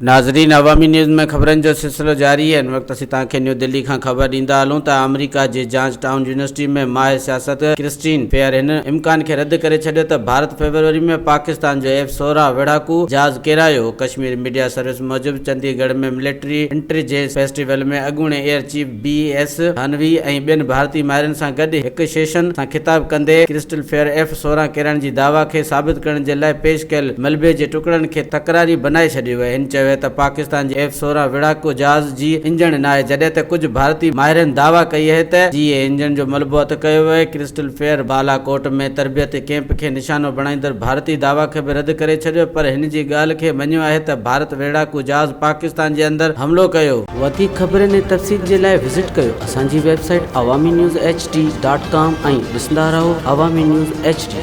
ناظرين عوامي نيوز ۾ خبرن جو سلسلو جاري آهي هن وقت اسين توهان کي نيو دهلي کان خبر ڏيندا هلون ته آمريڪا جي جارج ٽائون يونيورسٽي ۾ ماهر سياست ڪرسٽين فيئر هن امڪان کي رد ڪري ڇڏيو ته ڀارت فيبروري ۾ پاڪستان جو ايف 16 ويڙهاڪو جهاز ڪيرايو. ڪشمير ميڊيا سروس موجب چندي ڳڙهه ۾ ملٽري انٽيليجنس فيسٽيول ۾ اڳوڻي ايئر چيف بي ايس هانوي ۽ ٻين ڀارتي ماهرن سان گڏ هڪ سيشن سان خطاب ڪندي ڪرسٽل فيئر ايف 16 ڪيرائڻ جي دعويٰ کي ثابت ڪرڻ جي لاء پيش ڪيل ملبي جي ٽڪڙن کي تڪراري بنائي ڇڏيو آهي. هن چيو ته پاڪستان جي ايف 16 ويڙهاڪو جهاز جي انجڻ ناهي جڏهن ته ڪجهه ڀارتي ماهرن دعويٰ ڪئي آهي ته جي اي انجڻ جو ملبو هٿ ڪيو ويو آهي. ڪرسٽل فيئر بالا ڪوٽ ۾ تربيتي ڪئمپ کي نشانو بڻائيندڙ ڀارتي دعويٰ کي به رد ڪري ڇڏيو پر هن جي ڳالهه کي مڃيو آهي ته ڀارت ويڙهاڪو جهاز پاڪستان جي اندر حملو ڪيو. وڌيڪ خبرن ۽ تفصيل جي لاء وزٽ ڪيو اسان جي website Awami news H D dot com ۽ ڏسندا رهو عوامي نيوز ايڇ ڊي.